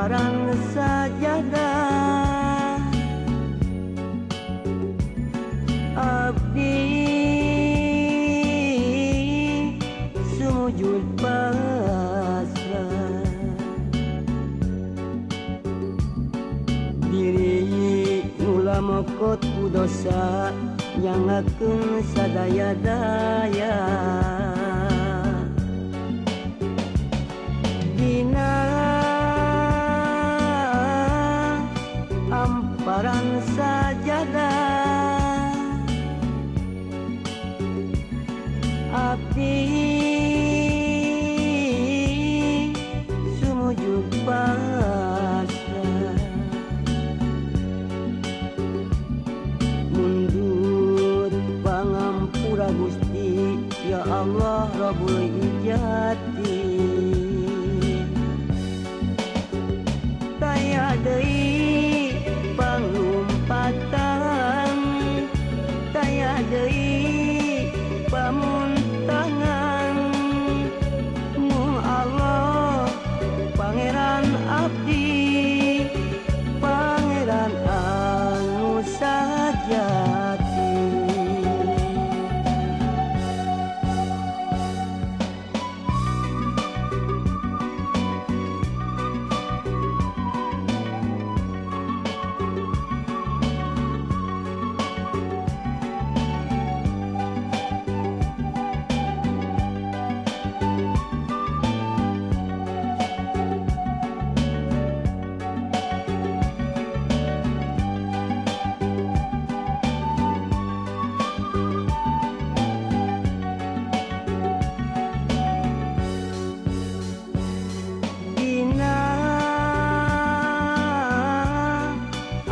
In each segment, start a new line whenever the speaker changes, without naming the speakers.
Amparan sajadah abdi sumujud pasrah diri nula mokot ku dosa nyangakeun sadaya daya dina amparan sajadah abdi sumujud pasrah mundut pangampura Gusti ya Allah Rabbul Izzati taya deui panglumpatan taya deui pamuntangan mung Allah Pangeran abdi Pangeran anu sajati.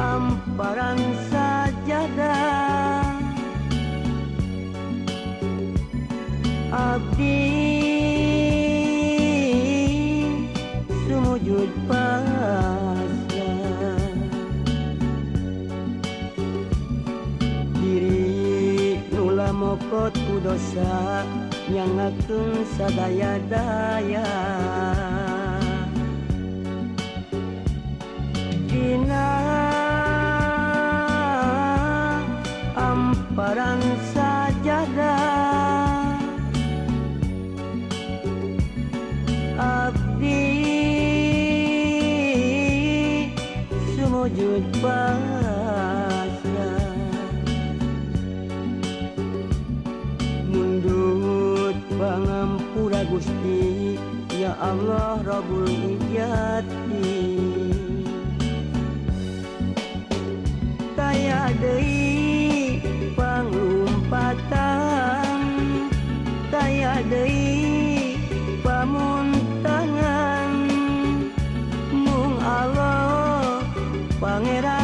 Amparan sajadah abdi sumujud pasrah diri nula mokot ku dosa nyangakeun sadaya daya dina amparan sajadah abdi sumujud pasrah mundut pangampura Gusti ya Allah Rabbul Izzati taya deui panglumpatan taya deui pamuntangan mung Allah Pangeran.